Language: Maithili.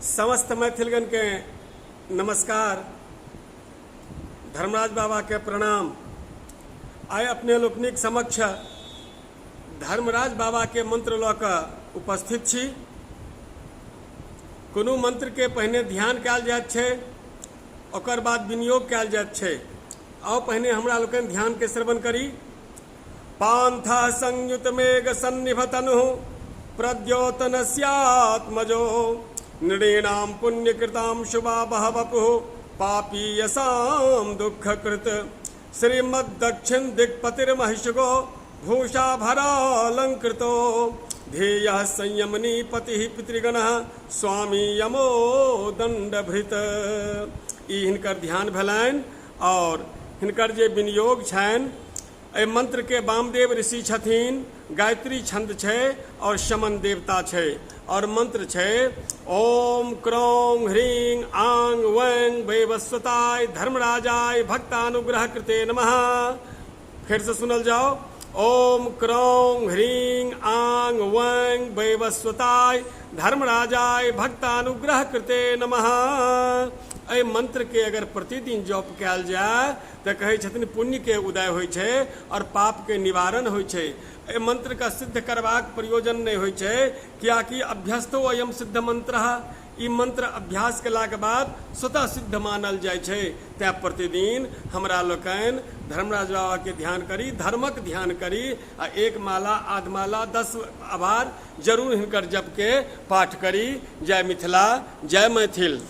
समस्त मैथिलगणके नमस्कार। धर्मराज बाबाके प्रणाम। आइ अपने लोकनिक समक्ष धर्मराज बाबाके मंत्र लऽ कऽ उपस्थित छी। कोनो मंत्रके पहिने ध्यान कयल जाइत छै, ओकर बाद विनियोग कयल जाइत छै। आउ पहिने हमरा लोकनि ध्यानके श्रवण करी। पान्थ संयुत मेघ सन्निभतनु प्रद्योतनस्यात्मजो नृणां पुण्यकृतां शुभा बहवपुः पापीयसां दुःखकृत श्रीमद्दक्षिण दिक्पतिर्महिषगो भूषाभरालङ्कृतो ध्येयः संयमनी पतिः पितृगणः स्वामी यमो दण्डभृत। ई हिनकर ध्यान भेलनि और हिनकर जे विनियोग छनि, एहि मंत्रके वामदेव ऋषि छथिन, गायत्री छंद छै और शमन देवता छै और मंत्र छै ओम क्रौं ह्रीं आंग वैं वैवस्वताय धर्मराजाय भक्तानुग्रह कृते नमः। फेर से सुनल जाओ। ओम क्रौं ह्रीं आंग वैं वैवस्वताय धर्मराजाय भक्तानुग्रह कृते नमः। एहि मंत्र के अगर प्रतिदिन जप कयल जाय तऽ कहै छथिन पुण्यके उदय होइ छै आओर पापके निवारण होइ छै। एहि मन्त्रके सिद्ध करबाक प्रयोजन नहि होइ छै, कियाकि अभ्यस्तो अयम सिद्ध मन्त्र, ई मन्त्र अभ्यास केलाके बाद स्वतः सिद्ध मानल जाइ छै। तैँ प्रतिदिन हमरा लोकनि धर्मराज बाबाके ध्यान करी, धर्मक ध्यान करी आ एक माला, आध माला, 10 आभार जरूर हिनकर जपके पाठ करी। जय मिथिला, जय मैथिल।